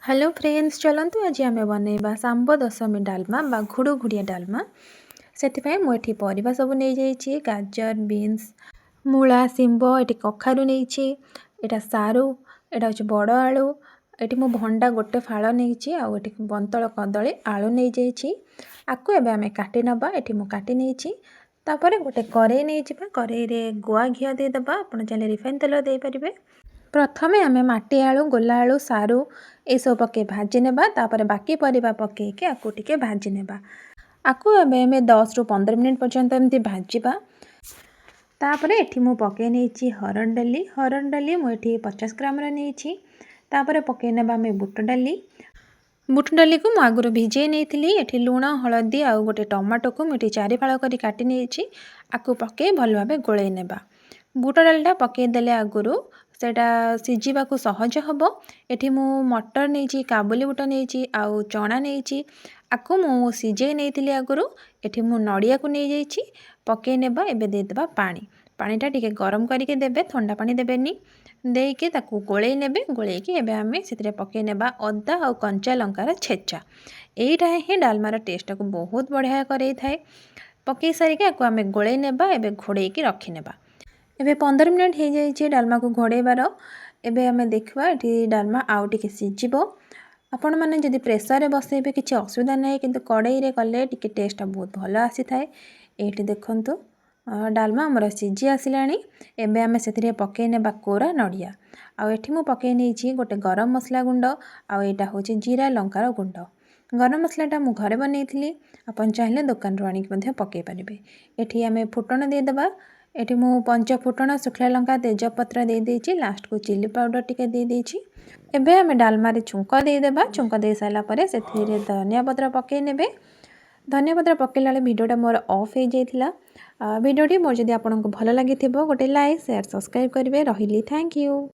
Hello friends, ଚଲନ୍ତୁ ଆଜି ଆମେ ବନେଇବା ଶାମ୍ବ ଦଶମୀ ଡାଲମା ବା ଘୁଡ଼ୁଘୁଡ଼ିଆ ଡାଲମା। ସେଥିପାଇଁ ମୁଁ ଏଠି ପରିବା ସବୁ ନେଇଯାଇଛି: ଗାଜର, ବିନ୍ସ, ମୂଳା, ଶିମ୍ବ, ଏଠି କଖାରୁ ନେଇଛି, ଏଇଟା ସାରୁ, ଏଇଟା ହେଉଛି ବଡ଼ ଆଳୁ। ଏଠି ମୁଁ ଭଣ୍ଡା ଗୋଟେ ଫାଳ ନେଇଛି ଆଉ ଏଠି ବନ୍ତଳ କଦଳୀ, ଆଳୁ ନେଇଯାଇଛି। ଆକୁ ଏବେ ଆମେ କାଟି ନେବା। ଏଠି ମୁଁ କାଟି ନେଇଛି। ତାପରେ ଗୋଟେ କରେଇ ନେଇଯିବା। କରେଇରେ ଗୁଆ ଘିଅ ଦେଇଦେବା। ଆପଣ ଚାହିଁଲେ ରିଫାଇନ୍ ତେଲ ଦେଇପାରିବେ। ପ୍ରଥମେ ଆମେ ମାଟି ଆଳୁ, ଗୋଲା ଆଳୁ, ସାରୁ ଏସବୁ ପକାଇ ଭାଜି ନେବା। ତାପରେ ବାକି ପରିବା ପକାଇକି ଆକୁ ଟିକେ ଭାଜି ନେବା। ଆକୁ ଏବେ ଆମେ 10ରୁ 15 ମିନିଟ୍ ପର୍ଯ୍ୟନ୍ତ ଏମିତି ଭାଜିବା। ତାପରେ ଏଠି ମୁଁ ପକାଇ ନେଇଛି ହରଡ଼ ଡାଲି। ହରଡ଼ ଡାଲି ମୁଁ ଏଠି 50 ଗ୍ରାମର ନେଇଛି। ତାପରେ ପକାଇ ନେବା ଆମେ ବୁଟ ଡାଲି। ବୁଟ ଡାଲିକୁ ମୁଁ ଆଗରୁ ଭିଜେଇ ନେଇଥିଲି। ଏଠି ଲୁଣ, ହଳଦୀ ଆଉ ଗୋଟେ ଟମାଟୋକୁ ମୁଁ ଏଠି ଚାରି ଫାଳ କରି କାଟି ନେଇଛି। ଆକୁ ପକାଇ ଭଲ ଭାବେ ଗୋଳେଇ ନେବା। ବୁଟ ଡାଲିଟା ପକାଇ ଦେଲେ ଆଗରୁ ସେଇଟା ସିଝିବାକୁ ସହଜ ହେବ। ଏଠି ମୁଁ ମଟର ନେଇଛି, କାବୁଲି ବୁଟ ନେଇଛି ଆଉ ଚଣା ନେଇଛି। ଆକୁ ମୁଁ ସିଝେଇ ନେଇଥିଲି ଆଗରୁ। ଏଠି ମୁଁ ନଡ଼ିଆକୁ ନେଇଯାଇଛି, ପକାଇ ନେବା। ଏବେ ଦେଇଦେବା ପାଣି। ପାଣିଟା ଟିକେ ଗରମ କରିକି ଦେବେ, ଥଣ୍ଡା ପାଣି ଦେବେନି। ଦେଇକି ତାକୁ ଗୋଳେଇ ନେବେ। ଗୋଳେଇକି ଏବେ ଆମେ ସେଥିରେ ପକାଇ ନେବା ଅଦା ଆଉ କଞ୍ଚା ଲଙ୍କାର ଛେଚା। ଏଇଟା ହିଁ ଡାଲମାର ଟେଷ୍ଟଟାକୁ ବହୁତ ବଢ଼ିଆ କରେଇଥାଏ। ପକାଇ ସାରିକି ଆକୁ ଆମେ ଗୋଳେଇ ନେବା। ଏବେ ଘୋଡ଼େଇକି ରଖିନେବା। ଏବେ 15 ମିନିଟ୍ ହେଇଯାଇଛି ଡାଲମାକୁ ଘୋଡ଼େଇବାର। ଏବେ ଆମେ ଦେଖିବା, ଏଠି ଡାଲମା ଆଉ ଟିକେ ସିଝିବ। ଆପଣମାନେ ଯଦି ପ୍ରେସରରେ ବସେଇବେ, କିଛି ଅସୁବିଧା ନାହିଁ, କିନ୍ତୁ କଡ଼େଇରେ କଲେ ଟିକେ ଟେଷ୍ଟଟା ବହୁତ ଭଲ ଆସିଥାଏ। ଏଇଠି ଦେଖନ୍ତୁ, ଡାଲମା ଆମର ସିଝି ଆସିଲାଣି। ଏବେ ଆମେ ସେଥିରେ ପକାଇ ନେବା କୋରା ନଡ଼ିଆ। ଆଉ ଏଠି ମୁଁ ପକାଇ ନେଇଛି ଗୋଟେ ଗରମ ମସଲା ଗୁଣ୍ଡ ଆଉ ଏଇଟା ହେଉଛି ଜିରା ଲଙ୍କାର ଗୁଣ୍ଡ। ଗରମ ମସଲାଟା ମୁଁ ଘରେ ବନେଇଥିଲି। ଆପଣ ଚାହିଁଲେ ଦୋକାନରୁ ଆଣିକି ମଧ୍ୟ ପକାଇ ପାରିବେ। ଏଠି ଆମେ ଫୁଟଣ ଦେଇଦେବା। ଏଠି ମୁଁ ପଞ୍ଚ ଫୁଟଣ, ଶୁଖିଲା ଲଙ୍କା, ତେଜପତ୍ର ଦେଇଦେଇଛି। ଲାଷ୍ଟକୁ ଚିଲି ପାଉଡ଼ର ଟିକେ ଦେଇଦେଇଛି। ଏବେ ଆମେ ଡାଲମାରେ ଛୁଙ୍କ ଦେଇଦେବା। ଛୁଙ୍କ ଦେଇ ସାରିଲା ପରେ ସେଥିରେ ଧନିଆ ପତ୍ର ପକାଇ ନେବେ। ଧନିଆ ପତ୍ର ପକାଇଲା ବେଳେ ଭିଡ଼ିଓଟା ମୋର ଅଫ୍ ହେଇଯାଇଥିଲା। ଭିଡ଼ିଓଟି ମୋର ଯଦି ଆପଣଙ୍କୁ ଭଲ ଲାଗିଥିବ, ଗୋଟେ ଲାଇକ୍, ସେୟାର, ସବସ୍କ୍ରାଇବ୍ କରିବେ। ରହିଲି, thank you.